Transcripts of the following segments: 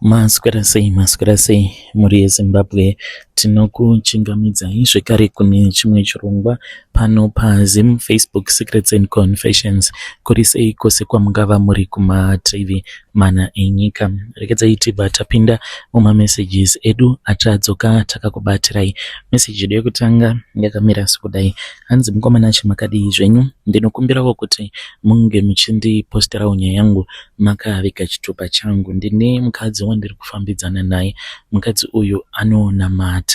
Maswera sei, maswera sei mhuri yeZimbabwe. Tinokuchingamidzai zvekare kune chimwe chirongwa pano paZim Facebook Secrets and Confessions. Kuri sei kwose kwamungava muri kumativi mana enyika. Regedzai tibva tapinda mumamessages edu atadzoka takakubatirai. Message yedu yekutanga yakamira sekudai. Hanzi mukoma Nashe makadii zvenyu? Ndinokumbirawo kuti munge muchindiposterawo nyaya yangu makaviga chitupa changu. Ndine mukadzi wandiri kufambidzana naye. Mukadzi uyu anonamata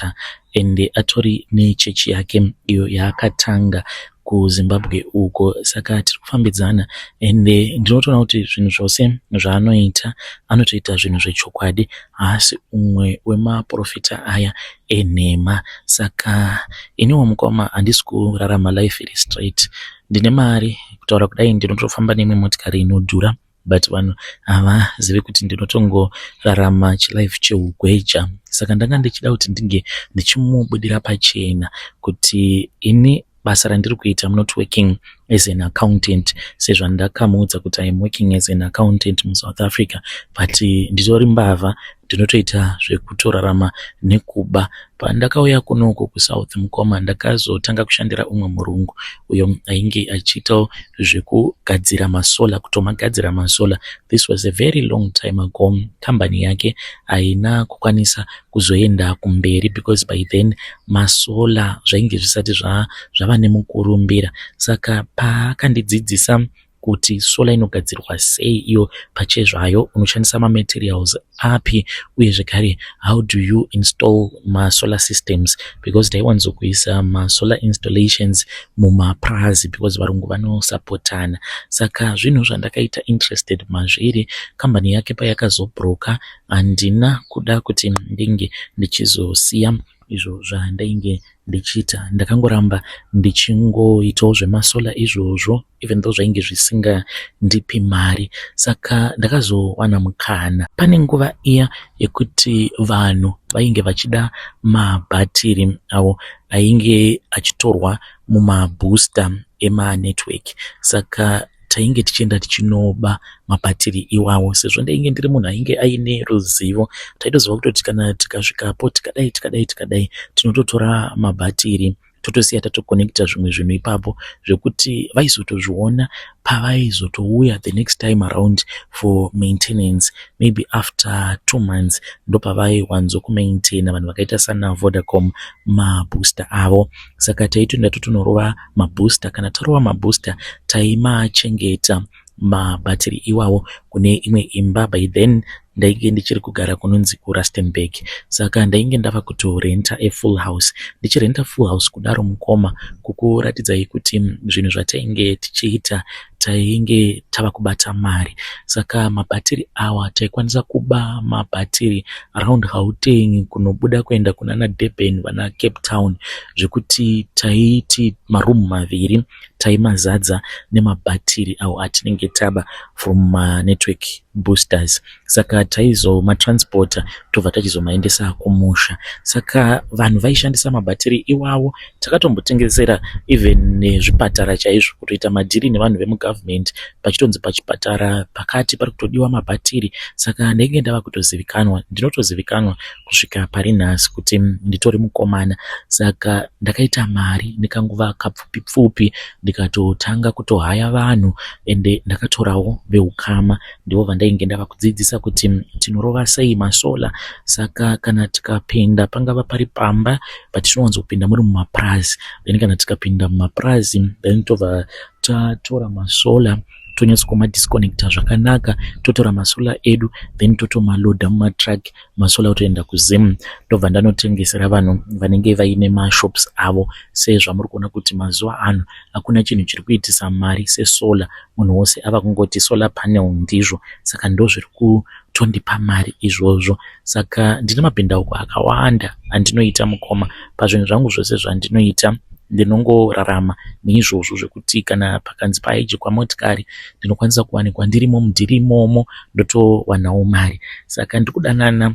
ende atori nechechi yake iyo yaakatanga kuZimbabwe uko. Saka tiri kufambidzana ende ndinotoona kuti zvinhu zvose zvaanoita anotoita zvinhu zvechokwadi. Haasi umwe wemaporofita aya enhema. Saka iniwo mukoma handisi kurarama life iri straight. Ndine mari kutaura kudai ndinotofamba neimwe motikari inodhura but vanhu havazive kuti ndinotongorarama chilife chehugweja. Saka ndanga ndichida kuti ndinge ndichimubudira pachena kuti ini basa randiri kuita I'm not working as an accountant sezvandakamuudza kuti I'm working as an accountant muSouth Africa but nditori mbavha ndinotoita zvekutorarama nekuba. Pandakauya kunoku kuSouth mukoma ndakazotanga kushandira umwe murungu uyo ainge achiitawo zvekugadzira masola kutomagadzira masola. This was a very long time ago. Kambani yake haina kukwanisa kuzoenda kumberi because by then masola zvainge zvisati zvava nemukurumbira. Saka paakandidzidzisa kuti solar inogadzirwa sei iyo pachezvayo unoshandisa mamaterials api uye zvekare how do you install masolar systems because taiwanzokuisa masolar installations mumapurazi because varungu vanosapotana. Saka zvinhu zvandakaita interested mazviri. Kambani yake payakazobhuroka handina kuda kuti ndinge ndichizosiya izvo zvandainge ndichiita. Ndakangoramba ndichingoitawo zvemasolar izvozvo even though zvainge zvisingandipi mari. Saka ndakazowana mukana. Pane nguva iya yekuti vanhu vainge vachida mabhatiri awo ainge achitorwa mumabooster emanetwork. Saka tainge tichienda tichinoba mabhatiri iwawo sezvo ndainge ndiri munhu ainge aine ruzivo taitoziva kutoti kana tikasvikapo tikadai tikadai tikadai tinototora mabhatiri totosiya tatokonekita zvimwe zvinhu ipapo zvekuti vaizotozviona pavaizotouya the next time around for maintenance maybe after 2 months ndopavaiwanzokumaintaina vanhu vakaita sana Vodacom mabooster avo. Saka taitoenda totonorova mabooster. Kana tarova mabooster taimachengeta mabhatiri iwawo kune imwe imba. By then ndainge ndichiri kugara kunonzi kuRustenburg, saka ndainge ndava kutorenta a full house. Ndichirenta full house kudaro mukoma, kukuratidzai kuti zvinhu zvatainge tichiita tainge tava kubata mari. Saka mabhatiri awa taikwanisa kuba mabhatiri around Gauteng kunobuda kuenda kunana Durban, vana Cape Town, zvekuti taiti marumu maviri taimazadza nemabhatiri awo atinenge taba from manetwork boosters. Saka taizomatranspota tobva tachizomaendesa kumusha. Saka vanhu vaishandisa mabhatiri iwawo. Takatombotengesera even nezvipatara chaizvo, kutoita madhiri nevanhu vemugovernment pachitonzi pachipatara pakati pari kutodiwa mabhatiri. Saka ndainge ndava kutozivikanwa, ndinotozivikanwa kusvika pari nhasi kuti nditori mukomana. Saka ndakaita mari nekanguva kapfupi pfupi, ndikatotanga kutohaya vanhu ende ndakatorawo veukama, ndivo vandainge ndava kudzidzisa kuti tinorova sei masola. Saka kana tikapinda pangava pari pamba, but tinowanzopinda muri mumapurazi, then kana tikapinda mumapurazi then tobva tatora masola, tonyatsokumadisconnecta zvakanaka, totora masola edu, then totomalodha mumatruck masola otoenda kuZim. Ndobva ndanotengesera vanhu vanenge vaine mashops avo. Sezvamuri kuona kuti mazuva ano hakuna chinhu chiri kuitisa mari sesolar, munhu wose ava kungoti solar panel ndizvo. Saka ndozviri kutondipa mari izvozvo. Saka ndine mabhindauko akawanda andinoita mukoma. Pazvinhu zvangu zvose zvandinoita ndinongorarama neizvozvo, zvekuti kana pakanzi paijikwa motikari ndinokwanisa kuwanikwa ndirimo mudhiri imomo, ndotowanawo mari. Saka ndiri kudanana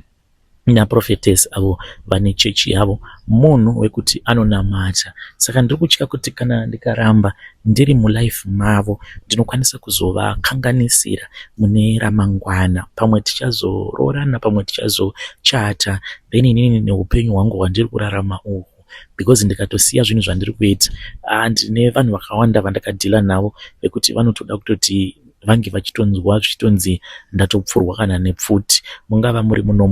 Naprophetess avo vane chechi yavo munhu wekuti anonamata. Saka ndiri kutya kuti kana ndikaramba ndiri mulife mavo ndinokwanisa kuzovakanganisira mune ramangwana. Pamwe tichazoroorana, pamwe tichazochata, then inini neupenyu hwangu hwandiri kurarama uhu, because ndikatosiya zvinhu zvandiri kuita, ndine vanhu vakawanda vandakadhila navo vekuti vanotoda kutoti vange vachitonzwa zvichitonzi ndatopfurwa kana nepfuti. Mungava muri muno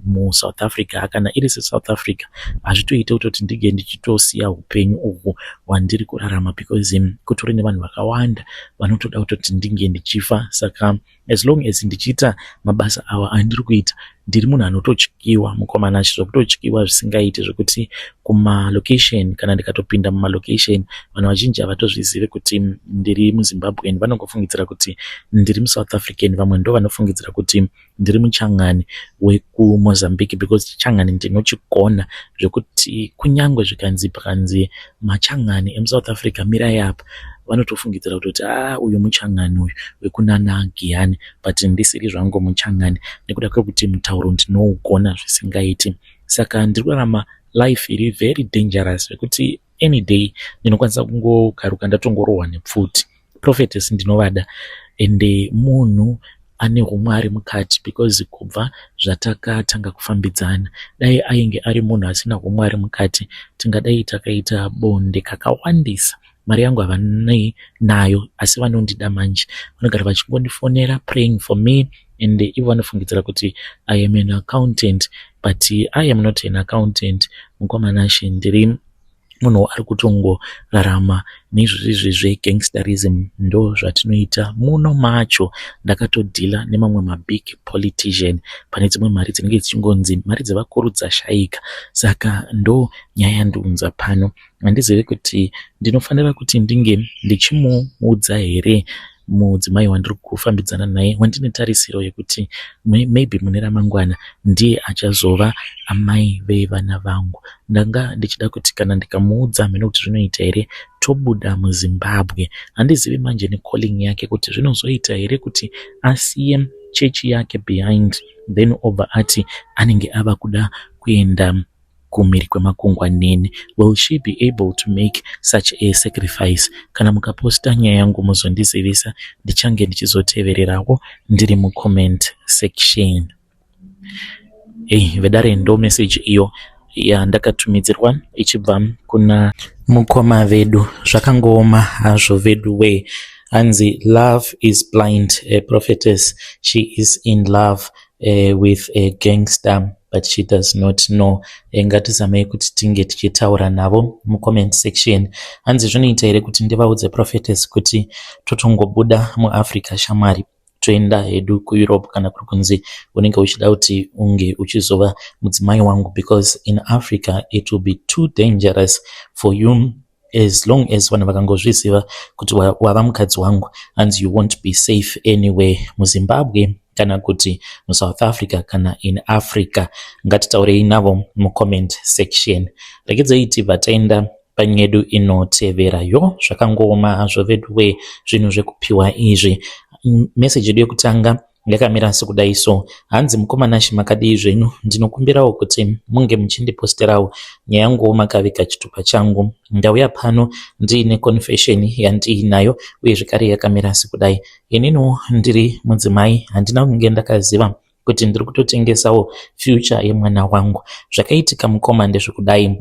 muSouth Africa, kana iri seSouth Africa, hazvitoite kutoti ndinge ndichitosiya upenyu uhwu hwandiri kurarama, because kutori nevanhu vakawanda vanotoda kutoti ndinge ndichifa. Saka as long as ndichiita mabasa awa andiri kuita, ndiri munhu anototyiwa, mukomana, zvekutotyiwa zvisingaiti, zvekuti kumalocation, kana ndikatopinda mumalocation, vanhu vazhinji havatozvizivi kuti ndiri muZimbabwean. Vanongofungidzira kuti ndiri muSouth African. Vamwe ndo vanofungidzira kuti ndiri muchangani wekuMozambique, because chichangani ndinochigona zvekuti kunyange zvikanzi pakanzi machangani emuSouth Africa mirai apa, vanotofungidzira kutoti a ah, uyu muchangani uyu wekunana Giyani, but ndisiri zvangu muchangani, nekuda kwekuti mutauro ndinougona zvisingaiti. Saka ndiri kurarama life iri very dangerous, zvekuti any day ndinokwanisa kungogaruka ndatongorohwa nepfuti. Prophetess ndinovada, ende munhu ane umwari mukati, because kubva zvatakatanga kufambidzana, dai ainge ari munhu asina umwari mukati, tingadai takaita bonde kakawandisa. Mari yangu havanei nayo, asi vanondida. Manje vanogara vachingondifonera, praying for me, and ivo vanofungidzira kuti I am an accountant, but I am not an accountant, mukomanashe. Ndiri munhu ari kutongorarama neizvozvizvi zvegangsterism, ndo zvatinoita muno macho. Ndakatodhila nemamwe mabig politician pane dzimwe mari dzinenge dzichingonzi mari dzevakuru dzashayika. Saka ndo nyaya yandiunza pano. Handizivi kuti ndinofanira kuti ndinge ndichimuudza here mudzimai wandiri kufambidzana naye, wandine tarisiro yekuti maybe mune ramangwana ndiye achazova amai vevana vangu. Ndanga ndichida kuti kana ndikamuudza, mheno kuti zvinoita here, tobuda muZimbabwe. Handizivi manje necalling yake kuti zvinozoita here kuti asiye chechi yake behind, then obva ati anenge ava kuda kuenda kumhiri kwemakungwa neni. Will she be able to make such a sacrifice? Kana mukaposta nyaya yangu muzondizivisa, ndichange ndichizotevererawo ndiri mucomment section. Ei vedare, ndo message iyo yandakatumidzirwa ichibva kuna mukoma vedu. Zvakangooma hazvo vedu we. Hanzi love is blind. A prophetess, she is in love with a gangster, but she does not know. Ngatizamei kuti tinge tichitaura navo mucomment section. Hanzi zvinoita here kuti ndivaudze prophetess kuti totongobuda muAfrica, shamwari, toenda hedu kuEurope, kana kuri kunzi unenge uchida kuti unge uchizova mudzimai wangu, because in Africa it will be too dangerous for you? As long as vanhu vakangozviziva kuti wava mukadzi wangu, hanzi you won't be safe anywhere muZimbabwe kana kuti muSouth Africa kana in Africa. Ngatitaurei navo mucomment section. Regedzei tibva taenda panyedu inotevera. Yo, zvakangooma hazvo vedu, zvinhu zvekupiwa izvi. Meseji yedu yekutanga yakamira sekudai so. Hanzi, "Mukomanashi, makadii zvenyu? Ndinokumbirawo kuti munge muchindiposterawo nyaya yanguwo makaviga chitupa changu. Ndauya pano ndiine confession yandiinayo, uye zvekare yakamira sekudai. Ininiwo ndiri mudzimai, handina kunge ndakaziva kuti ndiri kutotengesawo future yemwana wangu. Zvakaitika, mukoma, ndezvekudai.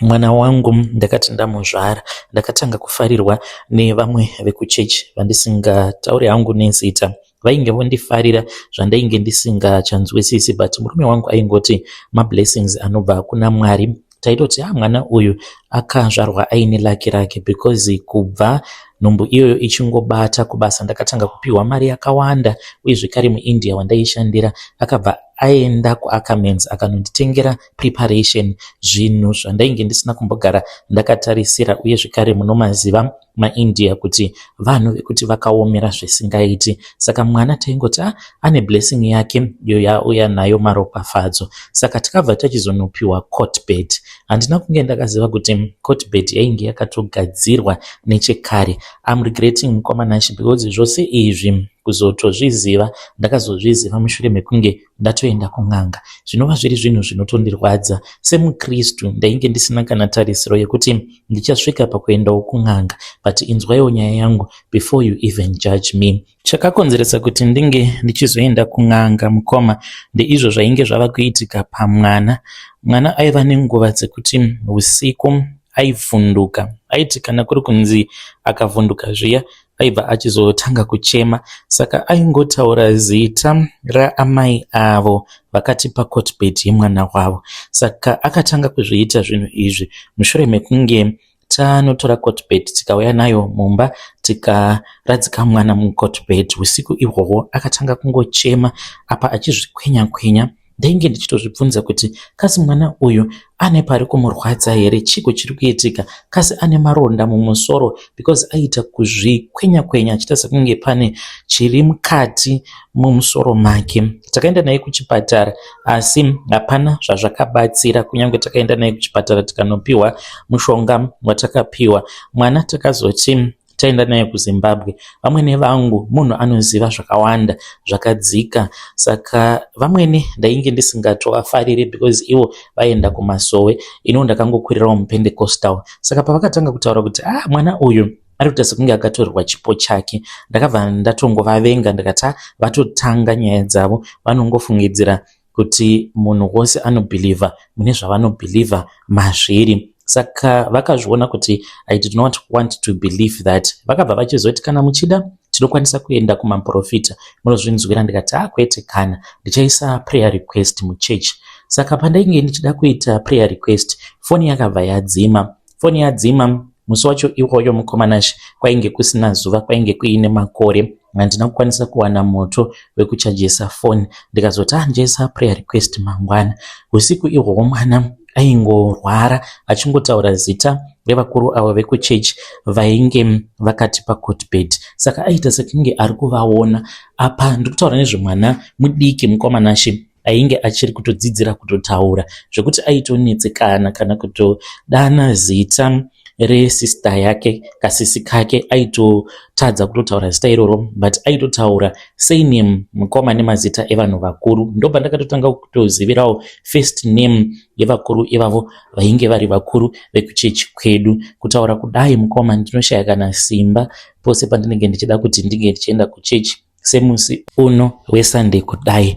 Mwana wangu ndakati ndamuzvara, ndakatanga kufarirwa nevamwe vekuchechi vandisingatauri hangu nezita. Vainge vondifarira zvandainge ndisingachanzwisisi, but murume wangu aingoti mablessings anobva kuna Mwari. Taitoti ha, mwana uyu akazvarwa aine luck rake, because kubva nhumbu iyoyo ichingobata, kubasa ndakatanga kupiwa mari yakawanda, uye zvekare muIndia wandaishandira akabva aenda kuAckermans akanonditengera preparation, zvinhu zvandainge ndisina kumbogara ndakatarisira. Uye zvekare munomaziva maIndia kuti vanhu vekuti vakaomera zvisingaiti. Saka mwana taingoti ah, ane blessing yake iyo yaauya nayo maropafadzo. Saka takabva tachizonopiwa cot bed. Handina kunge ndakaziva kuti cot bed yainge yakatogadzirwa nechekare. I'm regretting mukoma Nashe because zvose izvi kuzotozviziva ndakazozviziva mushure mekunge ndatoenda kun'anga zvinova zviri zvinhu zvinotondirwadza semukristu ndainge ndisina kana tarisiro yekuti ndichasvika pakuendawo kun'anga but inzwaiwo nyaya yangu before you even judge me chakakonzeresa kuti ndinge ndichizoenda kun'anga mukoma ndeizvo zvainge zvava kuitika pamwana mwana aiva nenguva dzekuti usiku aivhunduka aiti kana kuri kunzi akavhunduka zviya aibva achizotanga kuchema saka aingotaura zita raamai avo vakatipa cotbed yemwana wavo saka akatanga kuzviita zvinhu izvi mushure mekunge tanotora cotbed tikauya nayo mumba tikaradzika mwana mucotbed usiku ihwohwo akatanga kungochema apa achizvikwenya kwenya ndainge ndichitozvibvunza kuti kasi mwana uyu ane pari kumurwadza here chiko chiri kuitika kasi ane maronda mumusoro because aiita kuzvikwenya kwenya achiita sekunge pane chiri mukati mumusoro make takaenda naye kuchipatara asi hapana zvazvakabatsira kunyange takaenda naye kuchipatara tikanopiwa mushonga watakapiwa mwana takazoti taenda naye kuZimbabwe vamwene vangu munhu anoziva zvakawanda zvakadzika saka vamwene ndainge ndisingatovafariri because ivo vaenda kumasowe iniwo ndakangokwirirawo muPentecostal saka pavakatanga kutaura kuti ah mwana uyu ari kuita sekunge akatorerwa chipo chake ndakabva ndatongovavenga ndikati ah vatotanga nyaya dzavo vanongofungidzira kuti munhu wose anobhilivha mune zvavanobhilivha mazviri saka vakazviona kuti I did not want to believe that vakabva vachizoti kana muchida tinokwanisa kuenda kumaprofita munozvinzwira ndikati ah kwete kana ndichaisa prayer request muchechi saka pandainge ndichida kuita prayer request foni yakabva yadzima foni yadzima musi wacho iwoyo mukoma Nashe kwainge kusina zuva kwainge kuine makore handina kukwanisa kuwana moto wekuchajesa foni ndikazoti ah ndichaisa prayer request mangwana usiku ihwohwo mwana aingorwara achingotaura zita revakuru avo vekuchechi vainge vakatipa cotbed saka aita sekunge ari kuvaona apa ndiri kutaura nezvemwana mudiki mukoma Nashe ainge achiri kutodzidzira kutotaura zvekuti aitonetsekana kana kutodana zita resista yake kasisi kake aitotadza kutotaura zita iroro but aitotaura surname mukoma nemazita evanhu vakuru ndobva ndakatotanga kutozivirawo first name yevakuru ivavo vainge vari vakuru vekuchechi kwedu kutaura kudai mukoma ndinoshaya kana simba pose pandinenge ndichida kuti ndinge ndichienda kuchechi semusi uno weSunday kudai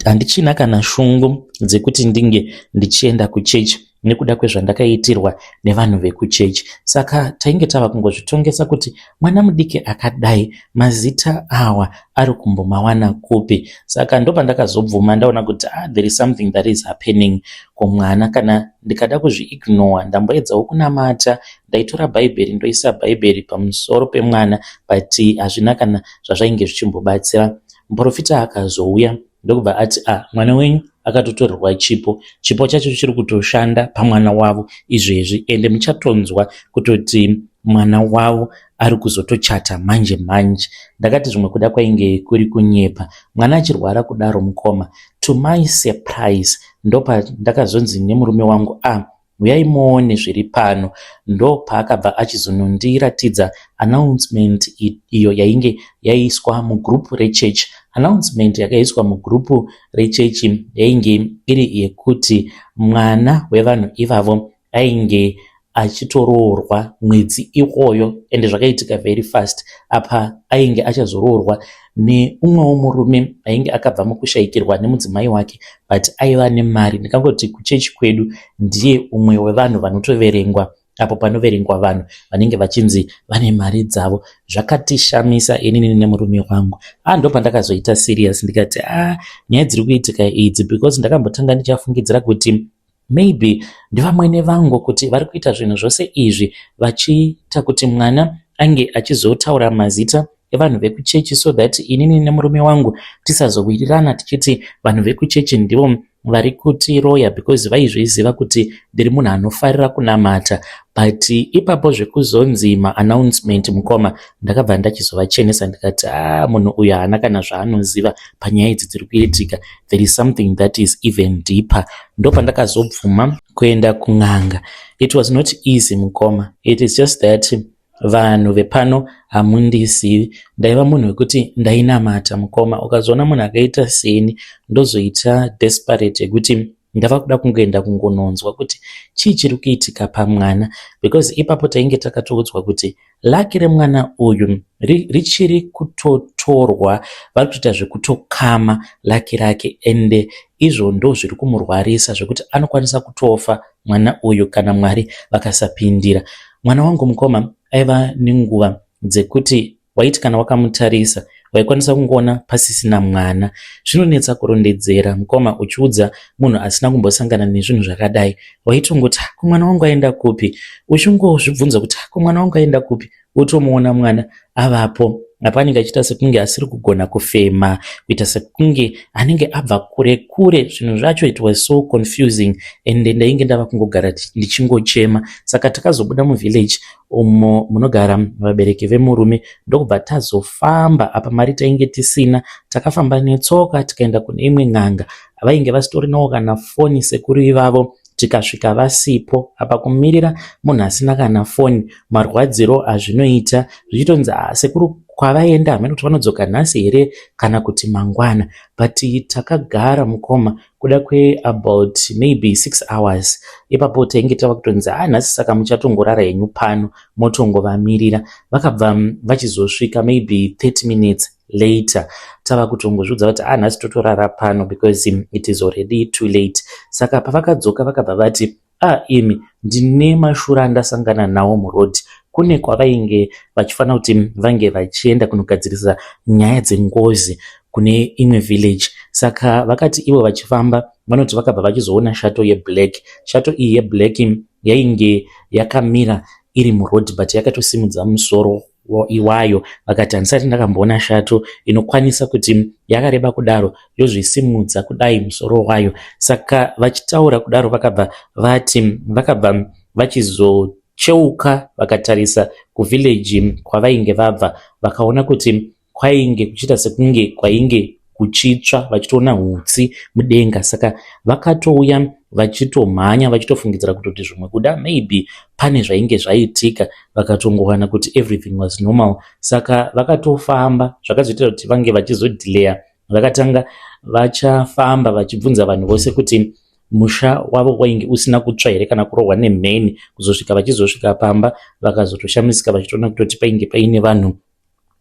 handichina kana shungu dzekuti ndinge ndichienda kuchechi nekuda kwezvandakaitirwa nevanhu vekuchechi saka tainge tava kungozvitongesa kuti mwana mudiki akadai mazita awa ari kumbomawana kupi saka ndopandakazobvuma ndaona kuti ah, there is something that is happening kumwana kana ndikada kuzviignore ndamboedzawo kunamata ndaitora bhaibheri ndoisa bhaibheri pamusoro pemwana but hazvina kana zvazvainge zvichimbobatsira muprofita akazouya ndokubva ati ah mwana wenyu akatotorerwa chipo chipo chacho chiri kutoshanda pamwana wavo izvezvi ende muchatonzwa kutoti mwana wavo ari kuzotochata manje manje ndakati zvimwe kuda kwainge kuri kunyepa mwana achirwara kudaro mukoma to my surprise ndopandakazonzi nemurume wangu ah uyai muone zviri pano ndopaakabva achizonondiratidza announcement iyo yainge yaiswa mugrupu rechechi announcement yakaiswa mugrupu rechechi yainge iri yekuti mwana wevanhu ivavo ainge achitoroorwa mwedzi iwoyo ende zvakaitika very fast apa ainge achazoroorwa neumwewo murume ainge akabva mukushayikirwa nemudzimai wake but aiva nemari ndingangoti kuchechi kwedu ndiye umwe wevanhu vanotoverengwa apo panoverengwa vanhu vanenge vachinzi vane mari dzavo zvakatishamisa inini nemurume wangu a ndo pandakazoita serious ndikati a nyaya dziri kuitika idzi because ndakambotanga ndichafungidzira kuti maybe ndivamwene vangu kuti vari kuita zvinhu zvose izvi vachiita kuti mwana ange achizotaura mazita evanhu vekuchechi so that inini nemurume wangu tisazowirirana tichiti vanhu vekuchechi ndivo Vari kutiroya because vaizviziva kuti ndiri munhu anofarira kunamata. But ipapo zvekuzonzi maannouncement, mukoma, ndakabva ndachizovachenesa ndikati, "A, munhu uyu haana kana zvaanoziva panyaya idzi dziri kuitika. There is something that is even deeper." Ndopandakazobvuma kuenda kun'anga. It was not easy, mukoma. It is just that vanhu vepano hamundizivi. Ndaiva munhu wekuti ndainamata, mukoma. Ukazoona munhu akaita seni, ndozoita desperate yekuti ndava kuda kungoenda kungononzwa kuti chii chiri kuitika pamwana, because ipapo tainge takatoudzwa kuti luck remwana uyu richiri kutotorwa, vari kutoita zvekutokama luck rake, ende izvo ndo zviri kumurwarisa zvekuti anokwanisa kutofa mwana uyu kana Mwari vakasapindira. Mwana wangu, mukoma, aiva nenguva dzekuti waiti kana wakamutarisa waikwanisa kungoona pasisina mwana. Zvinonetsa kurondedzera, mukoma, uchiudza munhu asina kumbosangana nezvinhu zvakadai. Waitongoti, "Ko mwana wangu aenda kupi?" Uchingozvibvunza kuti, "Ko mwana wangu aenda kupi?" Wotomuona mwana avapo apa, anenge achiita sekunge asiri kugona kufema, kuita sekunge anenge abva kure kure. Zvinhu zvacho, it was so confusing, ende ndainge ndava kungogara ndichingochema. Saka takazobuda muvillage umo munogara vabereki vemurume, ndokubva tazofamba. Apa mari tainge tisina, takafamba netsoka tikaenda kune imwe n'anga. Vainge vasitorinawo kana foni sekuru ivavo. Tikasvika vasipo. Apa kumirira munhu asina kana foni, marwadziro azvinoita, zvichitonzi, "Ah, sekuru kwavaenda hamene kuti vanodzoka nhasi here kana kuti mangwana." But takagara, mukoma, kuda kweabout maybe 6 hours. Ipapo tainge tava kutonzi, "A, nhasi saka muchatongorara henyu pano motongovamirira." Vakabva vachizosvika maybe 30 minutes later. Tava kutongozviudza kuti, "A, nhasi totorara pano because it is already too late." Saka pavakadzoka vakabva vati, "A, imi, ndine mashura andasangana nawo murodhi." Kune kwavainge vachifanira kuti vange vachienda kunogadzirisa nyaya dzengozi kune imwe village. Saka vakati ivo vachifamba, vanoti vakabva vachizoona shato yeblack. Shato iyi yeblack yainge yakamira iri murodhi, but yakatosimudza musoro iwayo. Vakati, "Handisati ndakamboona shato inokwanisa kuti yakareba kudaro yozvisimudza kudai musoro wayo." Saka vachitaura kudaro, vakabva vati vakabva vachizocheuka vakatarisa kuvillage kwavainge vabva, vakaona kuti kwainge kuchiita sekunge kwainge kuchitsva, vachitoona hutsi mudenga. Saka vakatouya vachitomhanya vachitofungidzira kutoti zvimwe kuda maybe pane zvainge zvaitika. Vakatongowana kuti everything was normal. Saka vakatofamba, zvakazoita kuti vange vachizodhileya. Vakatanga vachafamba vachibvunza vanhu vose kuti musha wavo wainge usina kutsva here kana kurohwa nemheni. Kuzosvika vachizosvika pamba, vakazotoshamisika vachitoona kutoti painge paine vanhu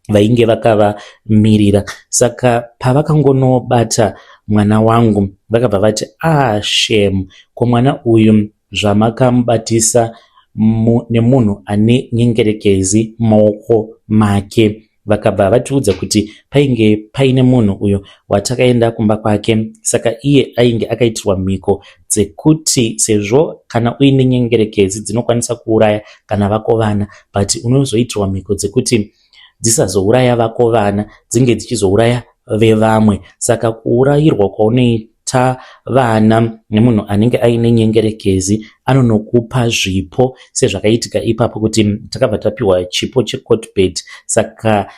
vainge vakavamirira. Saka pavakangonobata mwana wangu, vakabva vati, "Ah, shame, ko mwana uyu zvamakamubatisa nemunhu ane nyengerekezi mumaoko make?" Vakabva vatiudza kuti painge paine munhu uyo watakaenda kumba kwake. Saka iye ainge akaitirwa mhiko dzekuti sezvo kana uine nyengerekezi dzinokwanisa kuuraya kana vako vana, but unozoitirwa mhiko dzekuti dzisazouraya vako vana, dzinge dzichizouraya vevamwe. Saka kuurayirwa kwaunoita vana nemunhu anenge aine nyengerekezi, anonokupa zvipo, sezvakaitika ipapo kuti takabva tapiwa chipo checot bed. Saka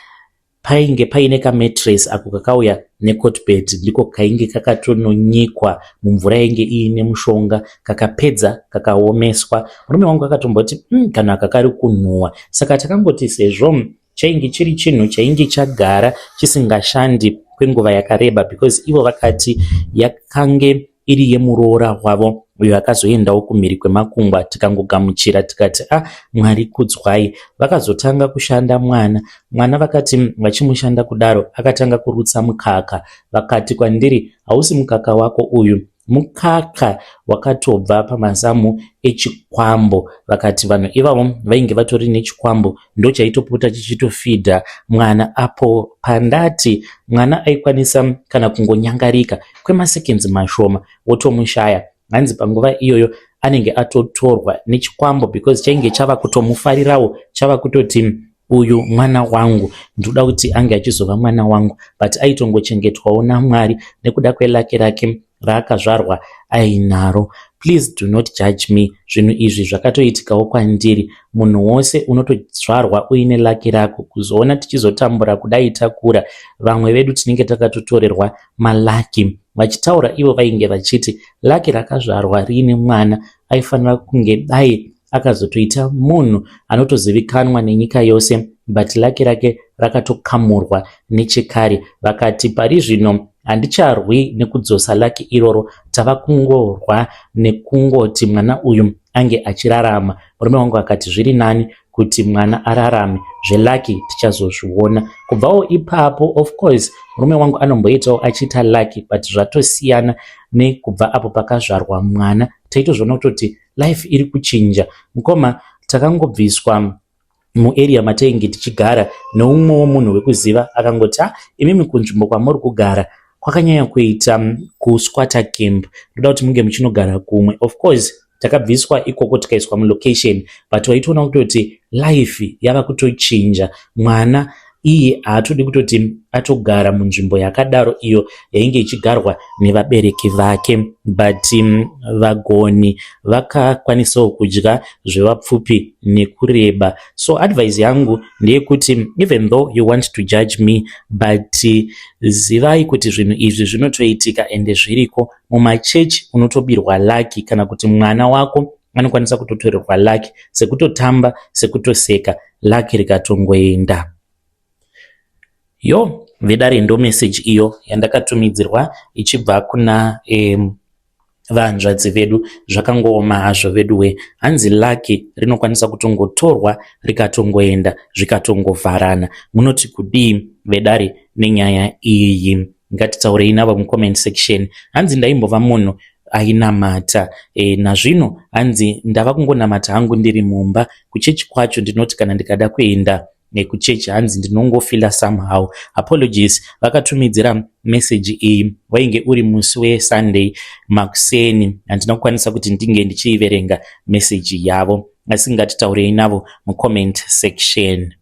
painge paine kamattress ako kakauya necot bed, ndiko kainge kakatononyikwa mumvura yainge iine mushonga, kakapedza kakaomeswa. Murume wangu akatomboti, kana aka kari kunhuhwa." Saka takangoti sezvo chainge chiri chinhu chainge chagara chisingashandi kwenguva yakareba, because ivo vakati yakange iri yemuroora wavo uyo akazoendawo kumhiri kwemakungwa, tikangogamuchira tikati, "A, ah, Mwari kudzwai." Vakazotanga kushanda mwana. Mwana vakati vachimushanda kudaro, akatanga kurutsa mukaka. Vakati kwandiri, "Hausi mukaka wako uyu, mukaka wakatobva pamazamu echikwambo." Vakati vanhu ivavo vainge vatori nechikwambo, ndochaitopota chichitofidha mwana. Apo pandati mwana aikwanisa kana kungonyangarika kwemaseconds mashoma, wotomushaya. Hanzi panguva iyoyo anenge atotorwa nechikwambo, because chainge chava kutomufarirawo, chava kutoti, "Uyu mwana wangu, ndinoda kuti ange achizova mwana wangu." But aitongochengetwawo naMwari nekuda kweluck rake. raakazvarwa ainaro. Please do not judge me, zvinhu izvi zvakatoitikawo kwandiri. Munhu wose unotozvarwa uine lucky rako, kuzoona tichizotambura kudai takura, vamwe vedu tinenge takatotorerwa malucky. Vachitaura ivo vainge vachiti lucky rakazvarwa riine mwana aifanira kunge dai akazotoita munhu anotozivikanwa nenyika yose, but lucky rake rakatokamurwa nechekare. Vakati pari zvino handicharwi nekudzosa lucky iroro, tava kungorwa nekungoti mwana uyu ange achirarama. Murume wangu akati zviri nani kuti mwana ararame, zvelucky tichazozviona. Kubvawo ipapo, of course murume wangu anomboitawo achiita lucky, but zvatosiyana nekubva apo pakazvarwa mwana. Taitozviona kutoti life iri kuchinja. Mukoma, takangobviswa muarea matainge tichigara neumwewo munhu wekuziva, akangoti, "Ha, imimi kunzvimbo kwamuri kugara kwakanyanya kuita kusquatter camp, ndoda kuti munge muchinogara kumwe." Of course takabviswa ikoko tikaiswa mulocation, but waitoona kutoti life yava kutochinja. Mwana iye haatodi kutoti atogara munzvimbo yakadaro iyo yainge ichigarwa nevabereki vake, but vagoni vakakwanisawo kudya zvevapfupi nekureba. So advice yangu ndeyekuti even though you want to judge me, but zivai kuti zvinhu izvi zvinotoitika ende zviriko. Mumachechi unotobirwa lucky, kana kuti mwana wako anokwanisa kutotorerwa lucky, sekutotamba sekutoseka, lucky rikatongoenda. Yo vedare, ndo meseji iyo yandakatumidzirwa ichibva kuna vanzvadzi vedu. Zvakangooma hazvo veduwe. Hanzi lucky rinokwanisa kutongotorwa rikatongoenda, zvikatongovharana. Munoti kudii vedare nenyaya iyi? Ngatitaurei navo mucomment section. Hanzi ndaimbova munhu ainamata, nazvino hanzi ndava kungonamata hangu ndiri mumba. Kuchechi kwacho ndinoti kana ndikada kuenda nekuchechi, hanzi ndinongofeela somehow. Apologies, vakatumidzira meseji iyi wainge uri musi weSunday makuseni, handina kukwanisa kuti ndinge ndichiiverenga meseji yavo, asi ngatitaurei navo mucomment section.